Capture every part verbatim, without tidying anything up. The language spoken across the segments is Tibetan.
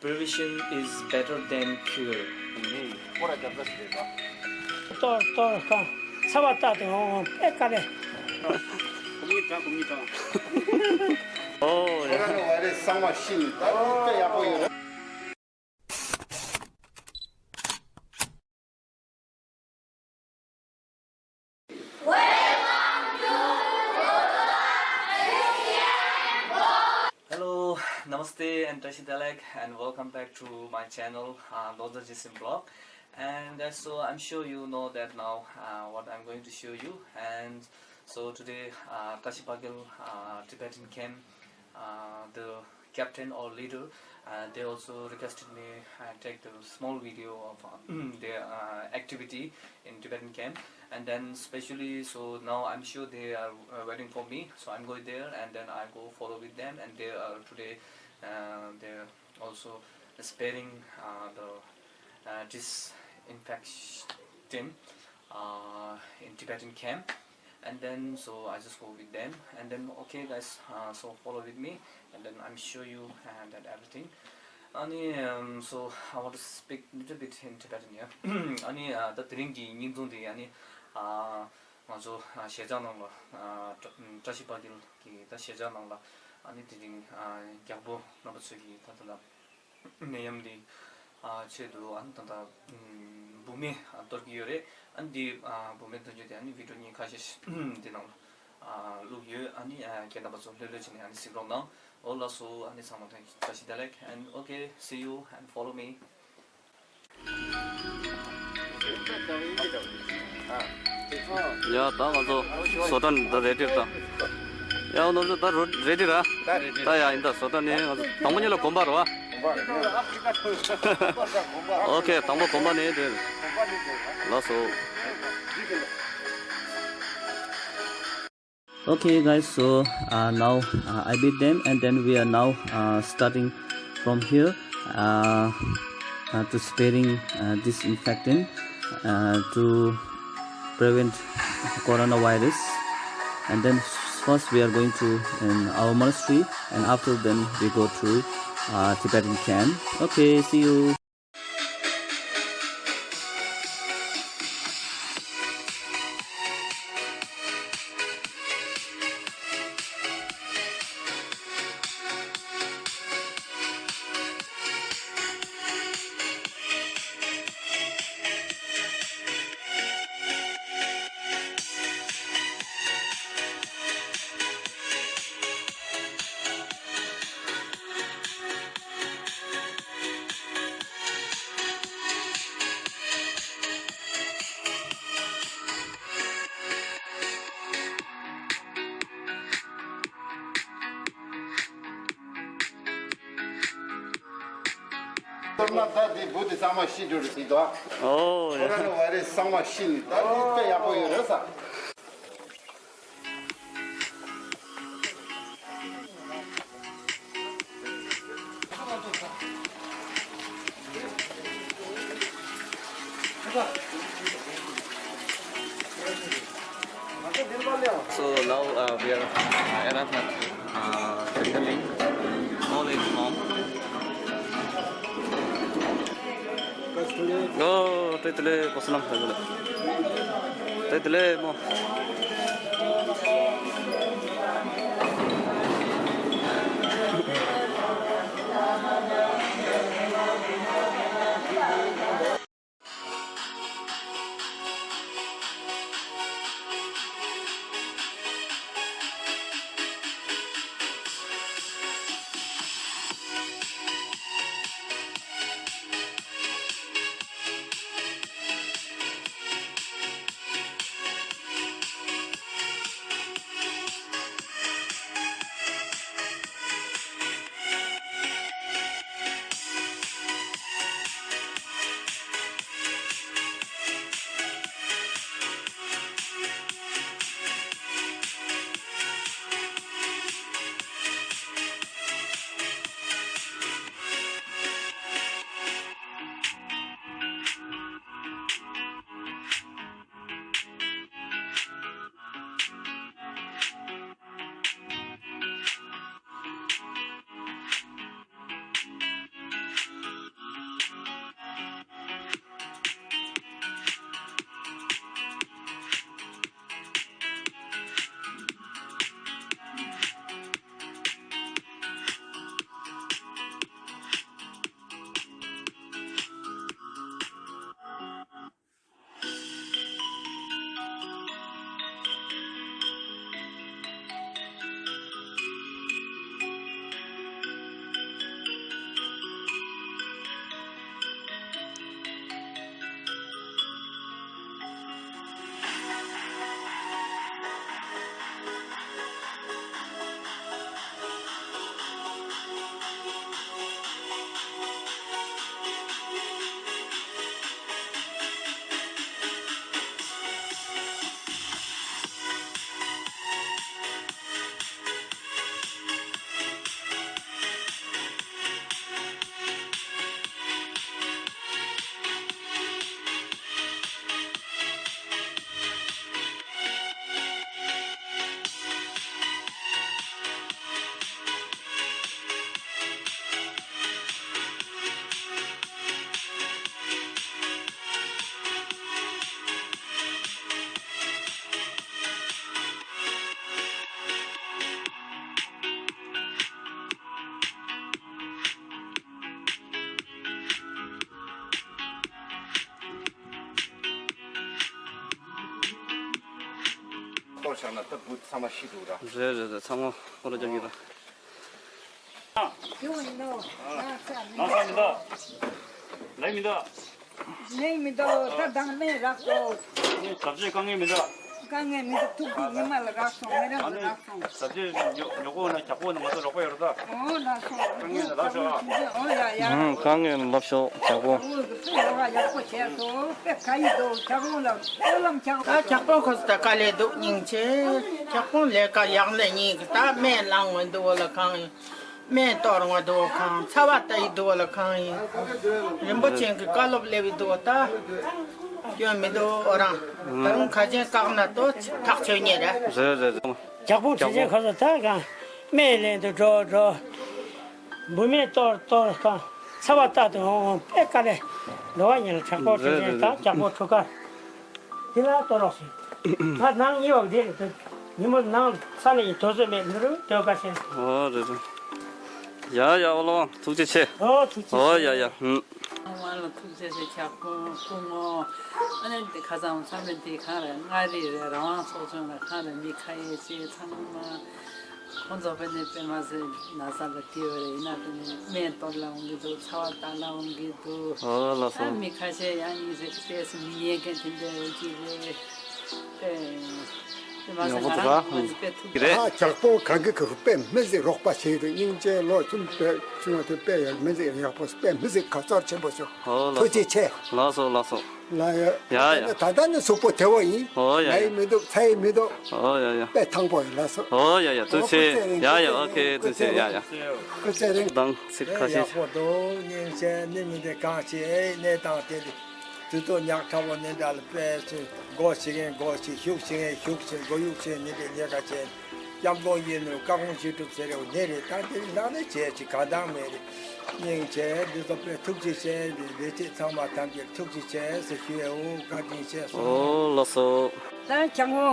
Prevention is better than cure. ཏོར་ཏོར་ཁ་ཚ་བ་ལྟ་དེ་འོང་ཨེ་ཀ་རེ། ཨོ་ཡ། ཁོ་རང་ལ་བ་རེ་གསང་བ་ཤི་ནི་ད་དཔེ་ཡག་པོ་ཡོད་རེད། Hello, namaste and Tashi Dalek, and welcome back to my channel, uh, Lodza Jisim Blog. And uh, so I'm sure you know that now uh, what I'm going to show you. And so today, uh, Tashi Pagil uh, Tibetan camp, uh, the captain or leader, uh, they also requested me uh, take the small video of uh, their uh, activity in Tibetan camp. And then specially, so now I'm sure they are uh, waiting for me. So I'm going there, and then I go follow with them. And they are today, uh, they're also sparing uh, the uh, disinfection uh, in Tibetan camp. And then so I just go with them, and then okay guys, uh, so follow with me, and then I'm show you uh, that everything. Ani, um, so I want to speak little bit in Tibetan, yeah. Ani, uh, the ring ki ning dung de ani, uh, ང་ཚོ་ཞེ་ཆགས་ནང་ལ་བཀྲ་ཤིས་པ་ཏིལ་གྱི་ད་ཞེ་ཆགས་ནང་ལ་ཨ་ནི་དེ་རིང་རྒྱལ་པོ་རྣམ་པ་ཚོ་གི་ད་ད་ལ་ནད་ཡམས་འདི་ཆེད་དུ་ཨ་ནི་ད་ལྟ་བུད་མེད་གཏོར་གྱི་ཡོད་རེད། ཨ་ནི་འདི་བུད་མེད་གཏོར་རྒྱུ་དེ་ཨ་ནི་བི་ཌིའོ་གཉིས་ཁ་ཤས་འདི་ནང་ལ་བླུགས་ཡོད། ཨ་ནི་ཁྱེད་རྣམ་པ་ཚོ་ལྷོད་ལྷོད་བྱས་ནས་ཨ་ནི་གཟིགས་རོགས་གནང་། འོ་ལགས་སོ། ཨ་ནི་ཚང་མ་ཐུགས་རྗེ་ཆེ། བཀྲ་ཤིས་བདེ་ལེགས། And okay, see you and follow me. ཡ་ད་ང་ཚོ་བཟོ་གྲྭ་ནས་ད་རེ་ཌི་རེད་ད། ཡ་ང་ཚོ་ད་རེ་ཌི་ར། ད་ཡ་ཡིན་ད། བཟོ་གྲྭ་ནས་ང་ཚོ་དང་པོ་ཉིད་ལ་གོམ་པ་རེད་བ། ཨོ་ཁེ། དང་པོ་གོམ་པ་ནས་རེད། ལགས་སོ། Okay, guys, so uh, now uh, I beat them, and then we are now uh, starting from here uh, uh, to spraying uh, disinfectant uh, to prevent coronavirus. And then first we are going to in our monastery, and after then we go to uh, Tibetan camp. Okay, see you. གཏོར་ན་ད་དེ་བུ་དེ་གཙང་མ་ཤི་འགྲོ་རེད་ཟེར་དོ། ཨོ་ཁོ་རང་ལ་བ་རེ་གཙང་མ་ཤི་ནི་ད་དེ་དཔེ་ཡག་པོ་ཡོད་རེད་ས། So now uh, we are uh, arrived at uh, Tendali. All is home. ཨོ། བཀྲ་ཤིས་བདེ་ལེགས། བཀྲ་ཤིས་བདེ་ལེགས། བཀྲ་ཤིས་བདེ་ལེགས། བཀྲ་ཤིས་བདེ་ལེགས་མོ། ཆགས་ན་ད་བུ་ཚང་མ་ཤི་འདུག་ར། རེད་རེད་རེད། ཚང་མ་ཁོ་ལ་རྒྱབ་ཀྱི་ར། ཡོང་ཡིན་ནོ། ང་ས་མི་ལ་ས་མི་འདུག་ལ་མི་འདུག་ལེགས་མི་འདུག་ད་དང་མེད་རག་སོ། ངས་ཟབ་ཆོས་དཀའ་ངལ་མི་འདུག་དཀའ་ངལ་མི་འདུག་ཐུགས་ཀྱི་ཉི་མ་ལ་རག་སོང་། ངེད་རང་ལ་རག་སོང་། ཟབ་ཆོས་ཉོ་ཉོ་གོ་ན་རྒྱག་གོ་ན་ང་ཚོ་རོགས་པ་ཡོད་རེད་ད། ཨོ་ལགས་སོ། དཀའ་ངལ་ལ་ལབ་ཤོག་ཨོ་ཡ་ཡ། ཨུམ། དཀའ་ངལ་ལ་ལབ་ཤོག་ཇག་པོ། ཨོ་ཡ་ཡག་པོ་བྱས་སོ། དཔེ་དགའ་ཡི་འདུག་ཇག་པོ་ལ་སྨོན་ལམ་རྒྱག་ད་ཇག་པོ་ཁོ་ཚོ་ད་དཀའ་ལས་འདུག་སྙིང་རྗེ། ཇག་པོ་ལས་ཀ་ཡག་ལས་ཉིན་གི་ད་སྨན་བླངས་འོང་འདུག་ལ་གང་ཡིན། སྨན་གཏོར་འོང་འདུག་གང་། ཚ་བ་ལྟ་ཡི་འདུག་ལ་གང་ཡིན། རིན་པོ་ཆེ་གི་བཀའ་སློབ་སླེབས་ཡི་འདུག་ད་སྐྱོན་མི་འདུག་ཨོ་རང་། ད་རུང་ཁ་ཆེན་བཀག་ན་ཏོ་ཐག་ཆོད་ཉེ་རེད། རེད་རེད་རེད། ཇག་པོ་དྲིན་ཆེན་ཁོ་ཚོ་ད་གང་། སྨན་ལེན་དུ་འགྲོ་འགྲོ། འབུ་སྨན་གཏོར་གཏོར་གང་། ཚ་བ་ལྟ་དུ་འོང་འོང་དཔེ་དཀའ་ལས། འགྲོ་བ་ཉིད་ལ་དྲག་པོ་དྲིན་ཆེན་ད་ཇག་པོ་ཁྲུ་ཁ། དེ་ལ་གཏོར་རོགས་ཞུ། ང་ནང་གཉིས་པ་དེ་རེད། ཉིན་མོ་ནང་ས་ནས་ཡི་དོ་བཟོས་མེད་ནུ་རུ་དོ་དགའ་ཤེས། ཨོ་རེད་རེད། ཡ་ཡ་ཨོ་ལོ་ཐུགས་རྗེ་ཆེ། ཨོ་ཐུགས་རྗེ་ཆེ། ཨོ་ཡ་ཡ་ཧུམ། ང་ལ་ཐུགས་རྗེ་ཆེ། ཇག་པོ་སྐུ་ངོ་། ཨ་ནི་དེ་ཁ་སང་མཚམས་རེ་འདི་གང་རེད། མངའ་རིས་རེད། རང་དབང་ཚོགས་ཆུང་རེད། གང་རེད། མི་ཁ་ཡེ་ཅེ་ཚང་མ། ཁོང་ཚོ་དཔེ་ནས་དཔེ་མ་ཟད་ན་ཚ་ལ་དེ་བ་རེད། ཡིན་ན་དེ་ནས་སྨན་གཏོར་ལ་འོང་གི་འདུག་ཚ་བ་ལྟ་ལ་འོང་གི་འདུག་ཨོ་ལགས་སོ། ཨ་མི་ཁ་ཤས་ཡང་ཉིན་ཟེར་གི་ཏོག་ཙམ་མི་ཉན་མཁན་དེ་འདྲ་ཡོད་ཀྱི་རེད། དེ་དེ་མ་ཟད་ང་རང་གི་ངོས་ནས་དཔེ་ཐུགས་རེད། ཨ་ཇག་པོ་གང་གི་གི་རུ་དཔེ་མི་ཟིག་རོགས་པ་བྱེད་ཡོད། སྙིང་རྗེ། ལོ་གསུམ་དཔེ་ཆུང་བ་དེ་དཔེ་ཡག་མི་ཟིག་ཡག་པོ་དཔེ་མི་ཟིག་ཁ་ཚོར་ཆེན་པོ་བྱུང་། ཨོ་ལགས་ཐུགས་རྗེ་ཆེ། ལགས་སོ་ལགས་སོ། ལ་ཡ། ཡ་ཡ། ད་ལྟ་ནི་གཟུགས་པོ་བདེ་བོ་ཡིན། ཨོ་ཡ་ཡ། ན་ཡི་མི་འདུག་ཚ་ཡི་མི་འདུག་ཨོ་ཡ་ཡ། དཔེ་ཐང་པོ་ཡིན། ལགས་སོ། ཨོ་ཡ་ཡ། ཐུགས་རྗེ་ཆེ། ཡ་ཡ། ཨོ་ཁེ། ཐུགས་རྗེ་ཆེ། ཡ་ཡ། སྐུ་ཚེ་རིང་། དང་ཚིག་ཁ་ཤས། ཡག་པོ་འདུག་སྙིང་རྗེ། ནི་མི་འདི་གང་ཞིག་ཨེ་གནས་སྟངས་དེ་འདི་དུས་ཚོད་ཉག་ཕྲ་བོ་ནི་འདྲ་ལ་དཔེ་ཚུལ་སྒོ་ཕྱེ་མཁན་སྒོ་ཕྱེ། ཤུགས་ཕྱེ་མཁན་ཤུགས་ཕྱེ། སྒོ་ཡུག་ཕྱེ་ནི་འདི་ལས་ཀ་བྱེད། སྐྱབས་མགོན་ཡིན་ནོ་བཀའ་དགོངས་ཞུས་གྲུབ་ཟེར་རེ་བ་ནི་རེད། ད་དེ་ལག་ལེན་བྱས་ཅིག་གང་དང་མེད་རེད། སྙིང་རྗེ། འདི་ཚོ་དཔེ་ཐུགས་རྗེ་ཆེ། འདི་ལས་བྱེད་ཚང་མ་ཐམས་ཅད་ཐུགས་རྗེ་ཆེ་ཟེར་ཞུ་ཡས། འོ་བཀའ་དྲིན་ཆེ་སོང་། ཨོ་ལགས་སོ། ད་ཇག་མོ་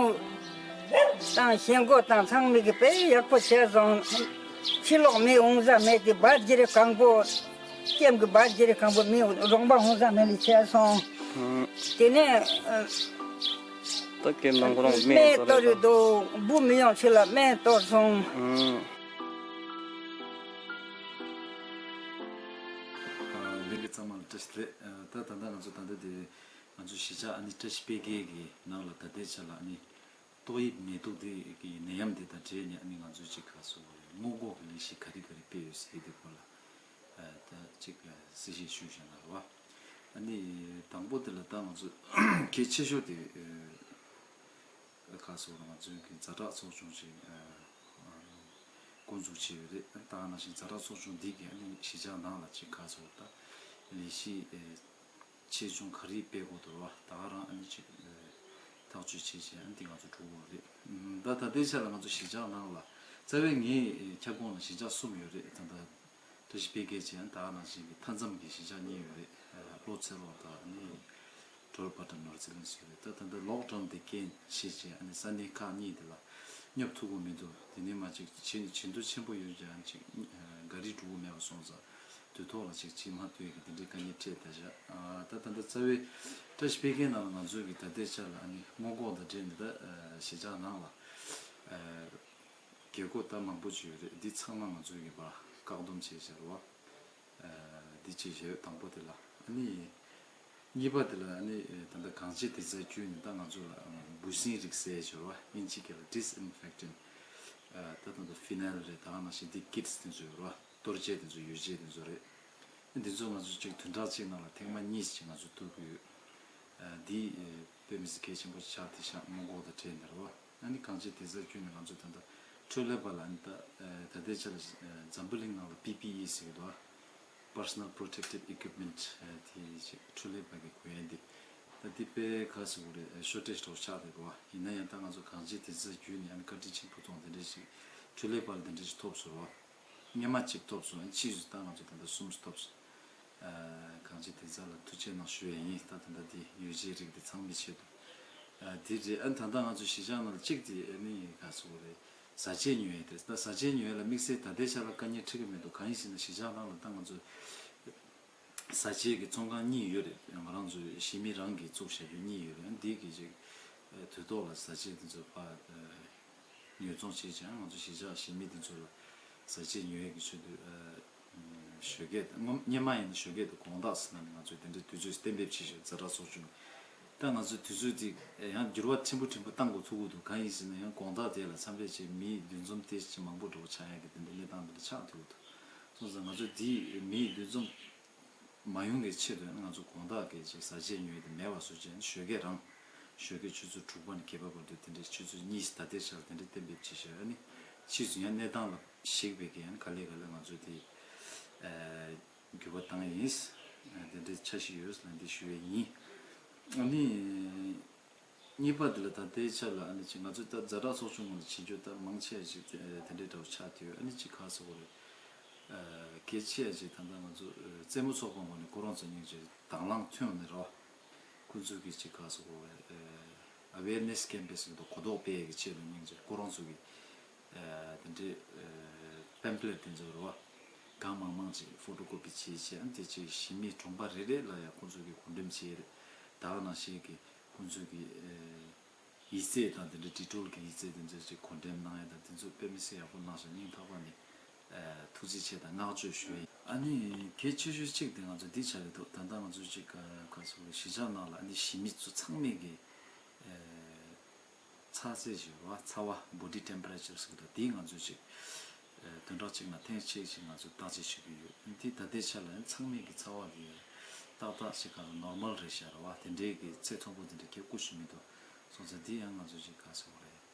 དང་ཞེན་ཁོག་དང་ཚང་མི་གི་དཔེ་ཡག་པོ་བྱས་སོང་། ཕྱི་ལོགས་མི་འོང་ས་མེད་དེ་བར་གྱི་རེ་གང་པོ། ལྕེམ་གི་བར་གྱི་རེ་གང་པོ་མི་རོང་པ་འོང་ས་མེད་ལ་བྱས་སོང་། ཨང་། དེ་ནས་ཨ། ད་ཀེམ་ནང་ཁོ་རང་སྨན་སྨན་གཏོར་ཡོད་དོ། འབུ་མི་ཡོང་ཕྱི་ལ་སྨན་གཏོར་སོང་། ཨང་། ཨ། ལས་ཀྱི་ཚང་མ་ལ་བཀྲ་ཤིས་བདེ་ལེགས། ཨ། ད་ད་ལྟ་ང་ཚོ་ད་ལྟ་དེ་ང་ཚོ་གཞིས་ཆགས་ཨ་ནི་བཀྲ་ཤིས་དཔལ་དགེ་གི་ནང་ལ་ད་ལྟའི་ཆ་ལ་ཨ་ནི་ཏོག་དབྱིབས་ནད་དུག་དེ་གི་ནད་ཡམས་དེ་དང་འབྲེལ་ནས་ཨ་ནི་ང་ཚོའི་ཅིག་ག་སོ་སྔོན་འགོག་གི་ལས་གཞི་ག་རེ་ག་རེ་སྤེལ་ཡོད་ཟེར་དེ་སྐོར་ལ། ཨ། ད་ཅིག་གསལ་བཤད་ཞུས་བཞག་ན་རེད་བ། ཨ་ནི་དང་པོ་དེ་ལ་ད་ང་ཚོ་གལ་ཆེ་ཤོས་དེ་ཨ་ག་སོ་ང་ཚོའི་གི་ཛ་དྲག་ཚོགས་ཆུང་ཅིག་ཨ་འགོ་འཛུགས་བྱས་ཡོད་རེད། ད་ག་ནང་བཞིན་ཛ་དྲག་ཚོགས་ཆུང་འདི་གི་ཨ་ནི་གཞིས་ཆགས་ནང་ལ་ཅིག་ག་སོ་ད་ལས་གཞི་ཨ་ཆེ་ཆུང་ག་རེ་སྤེལ་དགོས་འདུག་བ། ད་ག་རང་ཨ་ནི་ཅིག་ཨ་ཐག་གཅོད་བྱས་བྱས་ཨ་ནི་འདི་ང་ཚོ་འགྲོ་དགོས་རེད། ད་ད་ལྟའི་ཆ་ལ་ང་ཚོ་གཞིས་ཆགས་ནང་ལ་རྩ་བའི་ངའི་ཁྱབ་ཁོངས་ལ་གཞིས་ཆགས་གསུམ་ཡོད་རེད། ད་ལྟ་བཀྲ་ཤིས་དཔལ་དགེ་བྱས། ད་ག་ནང་བཞིན་གྱི་མཐའ་མཚམས་ཀྱི་གཞིས་ཆགས་གཉིས་ཡོད་རེད། ལྷོ་ཚེ་རོགས་དང་ཨ་ནི་ཌོལ་པ་ཊ་ནོར་ཛི་ལན་ཟེར་རེད། ད་ད་ལྟ་ལོག་ཌའོན་དེ་རྐྱེན་བྱས་བྱས་ཨ་ནི་ས་གནས་ཁག་གཉིས་དེ་ལ་སྙོབ་ཐུབ་ཀྱི་མི་འདུག་དེ་ནས་མ་ཅིག་བྱས་ནས་ཇེ་སྡུག་ཆེན་པོ་ཡོད་ཀྱང་ཅིག་ག་རེ་འགྲོ་གི་མེད་པ་སོང་ཙང་དུས་ཐོག་ལ་ཅིག་བྱེད་མ་ཐུབ་ཀྱི་དེ་འདྲའི་དཀའ་ངལ་འཕྲད་བསྡད་བཞག་ད་ད་ལྟ་རྩ་བའི་བཀྲ་ཤིས་དཔལ་དགེ་ནང་ལ་ང་ཚོའི་གི་ད་ལྟའི་ཆ་ལ་ཨ་ནི་སྔོན་འགོག་དང་འབྲེལ་ནས་ད་གཞིས་ཆགས་ནང་ལ་རྒྱལ་སྒོ་ད་མང་པོ་ཅིག་ཡོད་རེད། འདི་ཚང་མ་ང་ཚོའི་གི་བར་བཀག་སྡོམ་བྱས་བཞག་རེད་བ། འདི་གཅིག་བྱས་ཡོད། དང་པོ་དེ་ལ་ཨ་ནི་གཉིས་པ་དེ་ལ་ཨ་ནི་ད་ལྟ་གང་ཅི་དེ་ཚོ་བརྒྱུད་ནས་ད་ང་ཚོ་ལ་འབུ་སྲིན་རིགས་ཟེར་བྱས་རེད་བ། ཨིན་ཇི་སྐད་ལ་ཌིས་ཨིན་ཕེག་ཊན་ད་ད་ལྟ་ཕི་ནལ་རེད། ད་ག་ནང་བཞིན་འདི་ཀིཊ་སི་དེ་ཚོ་ཡོད་རེད་བ། གཏོར་ཆས་དེ་ཚོ་ཡོ་བྱད་དེ་ཚོ་རེད། འདི་ཚོ་ང་ཚོ་གཅིག་བདུན་ཕྲག་གཅིག་ནང་ལ་ཐེངས་མ་གཉིས་ཅིག་ང་ཚོ་གཏོར་གྱི་ཡོད། འདི་དཔེ་མི་སྲིད་གལ་ཆེན་པོ་ཆགས་བསྡད་ཤག་སྔོན་འགོག་དང་འབྲེལ་ནས་རེད་བ། ཨ་ནི་གང་ཅི་དེ་ཚོ་བརྒྱུད་ནས་ང་ཚོ་ད་ལྟ་འཕྲོད་ལས་པ་ལ་ཨ་ནི་ད་ད་ལྟའི་ཆ་ལ་འཛམ་བུ་གླིང་ནང་ལ་པི་པི་ཨི་ཟེར་གྱི་འདུག་བ། Personal Protective Equipment དེ་ཅིག་འཕྲོད་ལས་པ་གི་གོན་ཡས་འདི་ད་འདི་དཔེ་ག་ཟེར་དགོས་རེད། ཤོར་ཊེཇ་འདྲ་བོ་ཆགས་བསྡད་འདུག་བ། ཡིན་ན་ཡང་ད་ང་ཚོ་གང་ཅི་དེ་ཚོ་བརྒྱུད་ནས་ཨ་ནི་བཀའ་དྲིན་ཆེན་པོ་ཐོག་དེ་འདྲ་ཞིག་འཕྲོད་ལས་པ་ལ་དེ་འདྲ་ཞིག་ཐོབ་སོང་རེད་བ། སྔོན་མ་གཅིག་ཐོབ་སོང་། ཕྱིས་སུ་ད་ང་ཚོ་ད་ལྟ་གསུམ་ཐོབ་སོང་། ཨ། གང་ཅི་དེ་ཚོ་ལ་ཐུགས་རྗེ་གནང་ཞུ་ཡས་ཡིན། ད་ད་ལྟ་དེ་ཡོ་བྱད་རིགས་དེ་ཚང་མའི་ཆེད་དུ། ཨ། དེ་རེད། ཨ། ད་ལྟ་ང་ཚོ་གཞིས་ཆགས་ནང་ལ་གཅིག་དེ་ཨ་ནི་ག་ཟེར་དགོས་རེད། བཟའ་ཆས་ཉོ་ཡས་དེ། ད་བཟའ་ཆས་ཉོ་ཡས་ལ་དམིགས་བསལ་ད་ལྟའི་ཆ་ལ་དཀའ་ངལ་འཕྲད་ཀྱི་མི་འདུག་གང་ཡིན་ཟེར་ན་གཞིས་ཆགས་ནང་ལ་ད་ང་ཚོ་བཟའ་ཆས་ཀྱི་ཚོང་ཁང་གཉིས་ཡོད་རེད། ང་རང་ཚོའི་གཞིས་མི་རང་གིས་བཙུགས་བཞག་ཡོད་གཉིས་ཡོད་རེད། འདི་གི་ཅིག་ དུས་ཐོག་ལ་བཟའ་ཆས་དེ་ཚོ་ཕར་ཉོ་ཚོང་བྱས་ཀྱང་ང་ཚོ་གཞིས་ཆགས་གཞིས་མི་དེ་ཚོ་ལ་བཟའ་ཆས་ཉོ་ཡས་ཀྱི་ཆེད་དུ་ཞོགས་ཀས་སྔོན་སྔོན་མ་ཡིན་ན་ཞོགས་ཀས་དུ་དགོང་དག་ཟེར་ན་ང་ཚོས་དེ་འདྲའི་དུས་ཚོད་གཏན་འབེབས་བྱས་ཤིང་ཛ་དྲག་ཚོགས་ཆུང་ད་ང་ཚོའི་དུས་ཚོད་དེ་ཡང་འགྱུར་བ་ཕྲན་བུ་ཕྲན་བུ་བཏང་དགོས་ཐུག་གི་འདུག་གང་ཡིན་ཟེར་ན་ཡང་དགོང་དག་དེ་ལ་འཚམས་འདྲི་བྱས་མི་འདུ་འཛོམས་ཏོག་ཙམ་མང་པོ་འགྲོ་ཆགས་ཡ་གི་དེ་འདྲའི་གནས་སྟངས་དེ་འདྲ་ཆགས་ཐུབ་ཀྱི་འདུག་སོང་ཙང་ང་ཚོ་དེ་མི་འདུ་འཛོམས་མ་ཡོང་གི་ཆེད་དུ་ང་ཚོ་དགོང་དག་གི་ཅིག་བཟའ་ཆས་ཉོས་ཏེ་མེད་པ་བཟོ་བྱས་ཞོགས་ཀས་རང་ཞོགས་ཀས་ཆུ་ཚོད་དྲུག་པ་ནས་བརྒྱད་པ་བར་དུ་དེ་འདྲའི་ཆུ་ཚོད་གཉིས་ད་ལྟའི་ཆར་དེ་འདྲའི་གཏན་འབེབས་བྱས་བཞག་ཨ་ནི་ཕྱིས་སུ་ཡང་གནས་སྟངས་ལ་གཞིགས་པའི་གི་ཡང་ག་ལེ་ག་ལེ་ང་ཚོ་དེ་འགྱུར་བ་བཏང་ཡིན། དེ་འདྲའི་འཆར་གཞི་ཡོད་ལ་འདི་ཞུ་ཡས་ཡིན། ཨ་ནི། གཉིས་པ་དེ་ལ་ད་ལྟའི་ཆ་ལ་ཨ་ནི་ཅིག་ང་ཚོས་ད་ཛ་དྲག་ཚོགས་ཆུང་ངོས་ནས་བྱེད་རྒྱུ་ད་མང་ཆེ་བ་ཞིག་དེ་དེ་འདྲའི་འདྲ་བོ་ཆགས་དུས་ཨ་ནི་ཅིག་ག་ཟེར་དགོས་རེད། གལ་ཆེ་བ་ཅིག་ད་ལྟ་ང་ཚོ་རྩེད་མོ་ཚོགས་པ་ངོས་ནས་ཁོ་རང་ཚོ་སྙིང་རྗེ་དང་བླངས་ཐོན་ནས་རོ། ཁོ་ཚོས་གི་ཅིག་ག་ཟེར་དགོས་རེད། ཨ་ཝེར་ནེ་སི་ཀེམ་པེན་ཟེར་དུས་གོ་རྟོགས་སྤེལ་གི་ཆེད་དུ་སྙིང་རྗེ་ཁོ་རང་ཚོ་གི་དེ་འདྲའི་པེམ་ཕི་ལེཊ་དེ་ཚོ་རོ། གང་མང་མང་ཅིག་ཕོ་ཊོ་ཀོ་པི་བྱས་བྱས་ཨ་ནི་དེ་ཅིག་གཞིས་མི་གྲོང་པ་རེ་རེ་ལ་ཡང་ཁོ་ཚོས་གི་གོ་འགྲེམས་བྱས་རེད། ད་ག་ནང་བཞིན་གི་ཁོང་ཚོས་ཀྱི་ཡིག་ཚད་དང་དེ་འདྲའི་འབྲི་འཕྲུལ་གྱི་ཡིག་ཚད་དེ་ཚོ་ཅིག་གོ་འགྲེམས་གནང་ཡ་དང་དེ་ཚོ་དཔེ་མི་སྲིད་ཡག་པོ་གནང་ཤག་སྙིང་ཐག་པ་ནས་ཐུགས་རྗེ་ཆེ་དང་བསྔགས་བརྗོད་ཞུ་ཡིན། ཨ་ནི་གལ་ཆེ་ཤོས་གཅིག་དེ་ང་ཚོ་འདི་བྱ་གི་འདུག་ད་ལྟ་ང་ཚོ་ཅིག་ག་ཟེར་གཞིས་ཆགས་ནང་ལ་ཨ་ནི་གཞིས་མི་ཚོ་ཚང་མས་ཀྱི་ཚ་ཚད་ཞིག་ཡོད་པ་ཚ་བ་body temperature ཟེར་གི་འདུག་དེ་ང་ཚོས་ཅིག་བདུན་ཕྲག་གཅིག་ནང་ཐེངས་གཅིག་ཅིག་ང་ཚོས་བརྟག་དཔྱད་བྱེད་ཀྱི་ཡོད། དེ་ད་ལྟའི་ཆ་ལ་ཚང་མས་ཀྱི་ཚ་བ་གི་ཏག་ཏག་ཅིག་ག་ཚོད་normal རེད་ཤག་རེད་བ། དེ་འདྲའི་གི་ཚད་མཐོན་པོ་དེ་འདྲ་གལ་ཁུར་ཞིག་མི་འདུག་སོང་ཙང་དེ་ཡང་ང་ཚོས་ཅིག་ག་ཟེར་དགོས་རེད།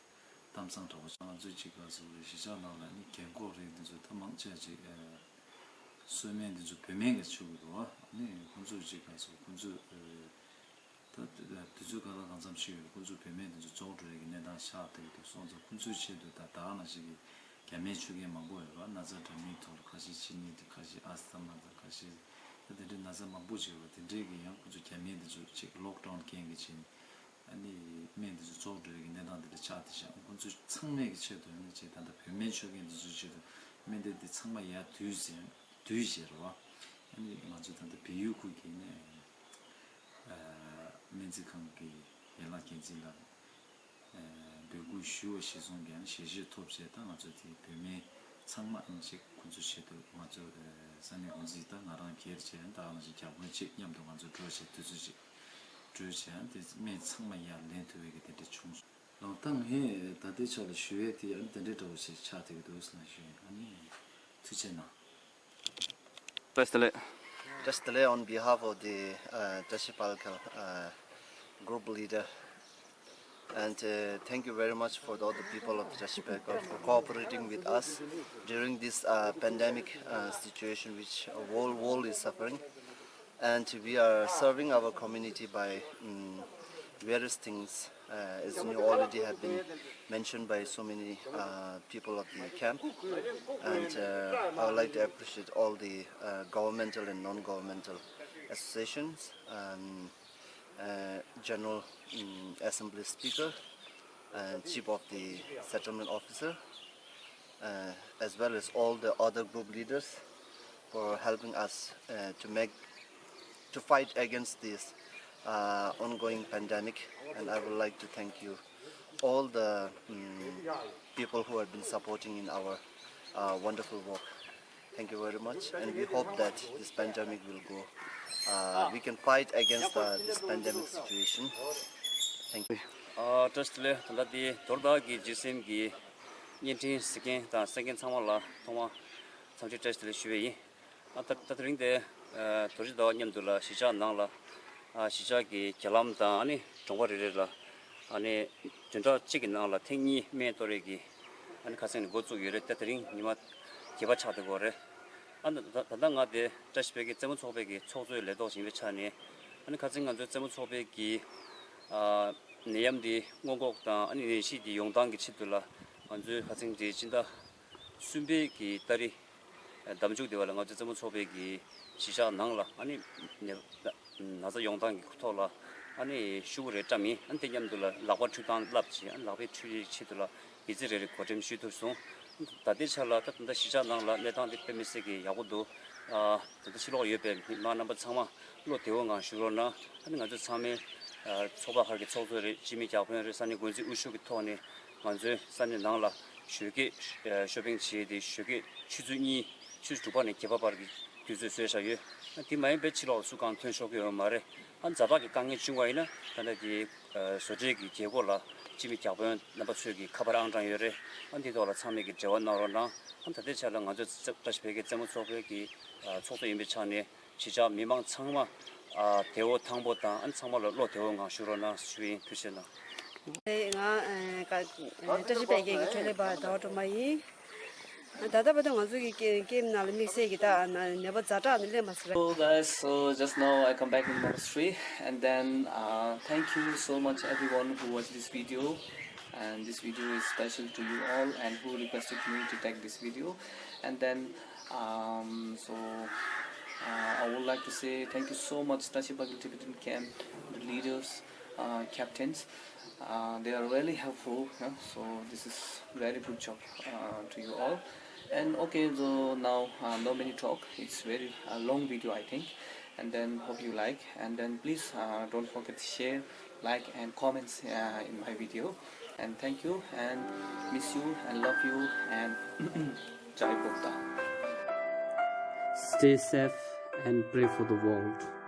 གཏམ་བཟང་འདྲ་བོ་ཅིག་ང་ཚོས་ཅིག་ག་ཟེར་དགོས་རེད། གཞིས་ཆགས་ནང་ལ་ནི་རྒན་འཁོགས་རིགས་འདི་ཚོ་ད་མང་ཆེ་བ་ཅིག་གསོལ་སྨན་འདི་ཚོ་བོད་སྨན་གྱི་མཆོད་ཀྱི་འདུག་བ། ནི་ཁོང་ཚོས་ཅིག་ག་ཟེར་ཁོང་ཚོས། ད་དུས་ཚོད་གང་དང་གང་འཚམ་ཞིག་ཡོད། ཁོང་ཚོའི་བུད་མེད་དེ་ཚོ་བཙོག་འགྲོ་ཡི་གི་གནས་སྟངས་ཤར་བསྡད་ཀྱི་འདུག་སོང་ཙང་ཁོང་ཚོའི་ཆེད་དུ་ད་ད་ག་ནང་བཞིན་གྱི་རྒྱ་སྨན་མཆོད་མཁན་མང་པོ་ཡོད་པ། ན་ཚ་འདྲ་མིན་ཐོག་ལ་ཁ་ཤས་ཆི་ནི་དང་ཁ་ཤས་ཨ་སི་ཐ་མ་དང་ཁ་ཤས་ད་དེ་འདྲའི་ན་ཚ་མང་པོ་ཅིག་ཡོད་པ། དེ་འདྲའི་གི་ཡང་ཁོང་ཚོ་རྒྱ་སྨན་དེ་ཚོ་ཅིག་ལོག་ཌའུན་རྐྱེན་གྱིས་བྱས་ནས་ཨ་ནི་སྨན་དེ་ཚོ་བཙོག་འགྲོ་ཡི་གི་གནས་སྟངས་དེ་འདྲ་ཆགས་བསྡད་ཤག་ཁོང་ཚོ་ཚང་མས་ཀྱི་ཆེད་དུ་ཨ་ནི་ཅིག་ད་ལྟ་བུད་མེད་མཆོད་མཁན་དེ་ཚོའི་ཆེད་དུ་སྨན་དེ་འདི་ཚང་མ་ཡར་བསྡུས་ཟིན་བསྡུས་བྱས་རེད་བ། ཨ་ནི་ང་ཚོ་ད་ལྟ་བལ་ཡུལ་ཁུལ་གྱི་ནས། སྨན་རྩིས་ཁང་གི་ཡན་ལག་འགན་འཛིན་ལ་འབོད་སྐུལ་ཞུ་བ་གཞིར་བཟུང་གིས་ཞལ་བཞེས་ཐོབ་རྗེས་ད་ང་ཚོ་དེ་བོད་སྨན་ཚང་མ་ཨང་ཅིག་ཁོང་ཚོའི་ཆེད་དུ་ང་ཚོ་ས་གནས་འགོ་འཛིན་དང་ང་རང་སྒེར་བྱས་ད་ཨང་ཅིག་བརྒྱ་དཔོན་གཅིག་མཉམ་དུ་ང་ཚོ་འགྲོ་བྱས་དུས་ཚོད་ཅིག་གྲོས་བྱས་དེ་སྨན་ཚང་མ་ཡར་ལེན་ཐུབ་པའི་གི་དེ་འདྲ་བྱུང་སོང་། ལོང་ཏང་ཧེ་ད་ལྟའི་ཆ་ལ་ཞུ་ཡས་དེ་ཨ་ནི་དེ་འདྲའི་འདྲ་བོ་ཞིག་ཆགས་བསྡད་ཀྱི་འདུག་ཟེར་ན་ཞུ་ཡས་ཨ་ནི་ཐུགས་རྗེ་གནང་། Just delay. Just delay on behalf of the uh, Tashi Palkhel uh, group leader. And uh, thank you very much for all the people of the Tashi Palkhel for cooperating with us during this uh, pandemic uh, situation which the whole world is suffering. And we are serving our community by um, various things, uh, as you already have been mentioned by so many uh, people of the camp. And uh, I would like to appreciate all the uh, governmental and non-governmental associations, um, uh, General um, Assembly Speaker, and Chief of the Settlement Officer, uh, as well as all the other group leaders for helping us uh, to make to fight against this uh, ongoing pandemic. And I would like to thank you, all the um, people who have been supporting in our uh, wonderful work. Thank you very much, and we hope that this pandemic will go. Uh, we can fight against uh, this pandemic situation. Thank you. ཨ་བཀྲ་ཤིས་བདེ་ལེགས། ད་ལྟ་འདི་དོ་རུ་དག་གི་ཇི་སེམ་གྱི་བརྙན་འཕྲིན་གཟིགས་མཁན་དང་གསན་མཁན་ཚང་མ་ལ་ཐོག་མར་འཚམས་འདྲི་བཀྲ་ཤིས་བདེ་ལེགས་ཞུ་བ་ཡིན། ཨ་ད་ད་དེ་རིང་དེ་ཨ་དོ་རུ་ཟླ་བ་མཉམ་དུ་ལ་གཞིས་ཆགས་ནང་ལ་ཨ་གཞིས་ཆགས་ཀྱི་རྒྱ་ལམ་དང་ཨ་ནི་གྲོང་པ་རེ་རེ་ལ་ཨ་ནི་བདུན་ཕྲག་གཅིག་གི་ནང་ལ་ཐེངས་གཉིས་སྨན་གཏོང་རེས་ཀྱི་ཨ་ནི་ཁ་སང་ནས་འགོ་བཙུགས་ཡོད་རེད། ད་དེ་རིང་ཉི་མ་བརྒྱད་པ་ཆགས་བསྡད་ཡོད་རེད། ཨ་ནི་ད་ད་ལྟ་ང་དེ་བཀྲ་ཤིས་འཕེལ་གྱི་རྩེད་མོ་ཚོགས་པའི་གི་ཚོགས་གཙོའི་ལས་ཐོག་ཞིག་ཡིན་པའི་ཆ་ནས་ཨ་ནི་ཁ་སང་ང་ཚོའི་རྩེད་མོ་ཚོགས་པའི་གི་ཨ་ནད་ཡམས་འདི་སྔོན་འགོག་དང་ཨ་ནི་ནད་གཞི་འདི་ཡོང་སྟངས་ཀྱི་ཆེད་དུ་ལ་ང་ཚོའི་ཁ་སང་དེ་སྤྱི་ཟླ་གསུམ་པའི་གི་ཏ་རིག་ཟླ་མཇུག་དེ་བ་ལ་ང་ཚོའི་རྩེད་མོ་ཚོགས་པའི་གི་གཞིས་ཆགས་ནང་ལ་ཨ་ནི་ནད་ན་ཚ་ཡོང་སྟངས་ཀྱི་ཐོག་ལ་ཨ་ནི་ཤུགས་རེ་བཀྲམ་ཡིན། ཨ་ནི་དེ་མཉམ་དུ་ལ་ལག་པ་འཁྲུད་སྟངས་བསླབ་བྱས་ཨ་ནི་ལག་པའི་འཁྲུད་རེས་ཆེད་དུ་ལ་ཡི་ཙི་རེ་རེ་བགོ་འགྲེམས་ཞུས་ཐུབ་སོང་། ད་ལྟའི་ཆ་ལ་ད་ད་ལྟ་གཞིས་ཆགས་ནང་ལ་གནས་སྟངས་དེ་དཔེ་མི་སྲིད་ཀྱི་ཡག་པོ་འདུག་ཨ་ད་ལྟ་ཕྱི་ལོགས་ཡོད་པའི་མི་མང་རྣམ་པ་ཚང་མ་བློ་བདེ་བོ་ངང་བཞུགས་རོགས་གནང་། ཨ་ནི་ང་ཚོ་ཚང་མས་ ཚོགས་པ་ཁག་གི་ཚོགས་གཙོ་རེད། སྤྱི་མི་བརྒྱ་དཔོན་རེད། ས་གནས་འགོ་འཛིན་དབུ་བཞུགས་ཀྱི་ཐོག་ནས་ང་ཚོའི་ས་གནས་ནང་ལ་ཞོགས་ཀས་ཤོ་པིང་བྱས་ཏེ། ཞོགས་ཀས་ཆུ་ཚོད་གཉིས། ཆུ་ཚོད་དྲུག་པ་ནས་བརྒྱད་པ་བར་གྱི་དུས་ཚོད་བཟོས་བཞག་ཡོད། དེ་མ་ཡིན་པའི་ཕྱི་ལོགས་ལ་སུ་གང་ཐོན་ཆོག་གི་ཡོད་མ་རེད། ཨ། ཛ་དྲག་གི་དཀའ་ངལ་བྱུང་བ་ཡིན་ན། ད་ལྟ་དེ་བཟོ་གྲྭའི་གི་རྒྱལ་སྒོ་ལ་སྤྱི་མི་བརྒྱ་དཔོན་རྣམ་པ་ཚོས་ཀྱི་ཁ་པར་ཨང་གྲངས་ཡོད་རེད། ཨ། འདི་ཐོག་ལ་ཚང་མས་ཀྱི་འབྲེལ་བ་གནང་རོགས་གནང་། ཨ། ད་ལྟའི་ཆ་ལ་ང་ཚོ་བཀྲ་ཤིས་འཕེལ་རྒྱས་རྩེད་མོ་ཚོགས་པའི་གི་ཚོགས་གཙོ་ཡིན་པའི་ཆ་ནས། གཞིས་ཆགས་མི་མང་ཚང་མ། ཨ། བདེ་བོ་ཐང་པོ་དང་། ཨ། ཚང་མ་ལ་བློ་བདེ་བོའི་ངང་བཞུགས་རོགས་གནང་ཞུ་ཡིན། ཐུགས་རྗེ་གནང་། ང་བཀྲ་ཤིས་འཕེལ་རྒྱས་ཀྱི་འཕྲིན་ལས་པ་ཟླ་བ་སྒྲོལ་མ་ཡིན། ད་ལྟ་བར་དུ་ང་ཚོ་གི་ཀེམ་ནང་ལ་དམིགས་བསལ་གྱི་ད་ནད་པ་ཛ་དྲག་ནི་སླེབས་མ་སོང་བས། Hello guys, so just now I come back in monastery, and then uh, thank you so much everyone who watched this video, and this video is special to you all and who requested me to take this video. And then um, so uh, I would like to say thank you so much, Tashi Bagel Tibetan camp, the leaders, uh, captains. Uh, they are really helpful. Yeah? So this is very good job uh, to you all. And okay, so now uh, no many talk. It's very uh, long video, I think. And then hope you like. And then please uh, don't forget to share, like, and comments uh, in my video. And thank you. And miss you and love you. And Jai Buddha. Stay safe and pray for the world.